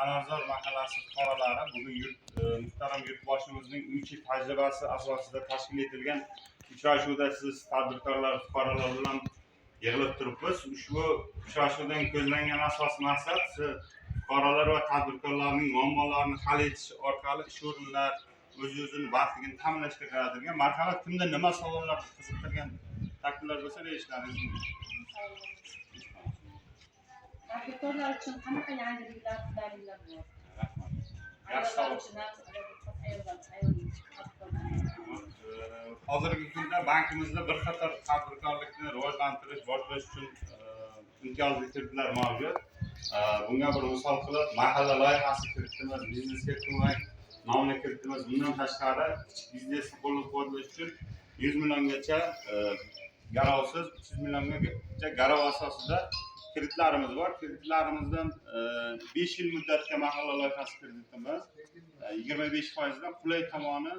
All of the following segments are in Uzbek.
Anorzor mahallasi fuqarolari bugun yurt muhtaram yurtboshimizning 3 yil tajribasi asosida tashkil etilgan uchrashuvda siz tadbirkorlar, fuqarolar bilan yig'ilib turibmiz. Ushbu uchrashuvdan ko'zlangan asosiy maqsad siz fuqarolar va tadbirkorlarning muammolarini hal etish orqali ish o'rinlar, o'z o'zini bandligini ta'minlashga qaratilgan. Marhamat, kimda nima savollar, qiziqtirgan takliflar bo'lsa, berishlaringiz mumkin. Tadbirkorlar uchun qanaqa yangiliklar, qulayliklar bor? Rahmat, yaxshi Ayollar savol. uchun ham, ayollar, ayol tadbirkorlar. Hozirgi kunda bankimizda bir qator tadbirkorlikni rivojlantirish, boshlash uchun imtiyozli kreditlar mavjud. Bunga bir misol qilib mahalla loyihasi kreditimiz, biznesga ko'mak nomli kreditimiz, bundan tashqari kichik biznesni qo'llab quvvatlash uchun 100 milliongacha garovsiz, 300 milliongacha garov asosida kreditlarimiz bor. Kreditlarimizdan 5 yil muddatga mahalla loyihasi kreditimiz 25 foizdan, qulay tomoni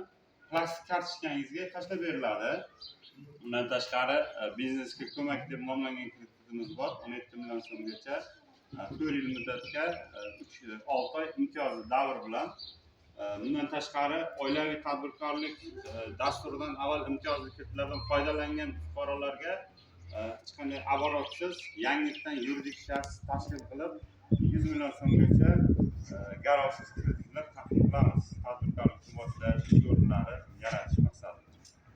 plastik kartochkangizga tashlab beriladi. Undan tashqari biznesga ko'mak deb nomlangan kreditimiz bor, 17 million so'mgacha 4 yil muddatga, 3, 6 oy imtiyozli davr bilan. Bundan tashqari oilaviy tadbirkorlik dasturidan avval imtiyozli kreditlardan foydalangan fuqarolarga hech qanday оборот siz yangitdan yuridik shaxs tashkil qilib, 100 million so'mgacha garovsiz kreditlar taqdim qilamiz, tadbirkorlikni boshlash, ish o'rinlari yaratish.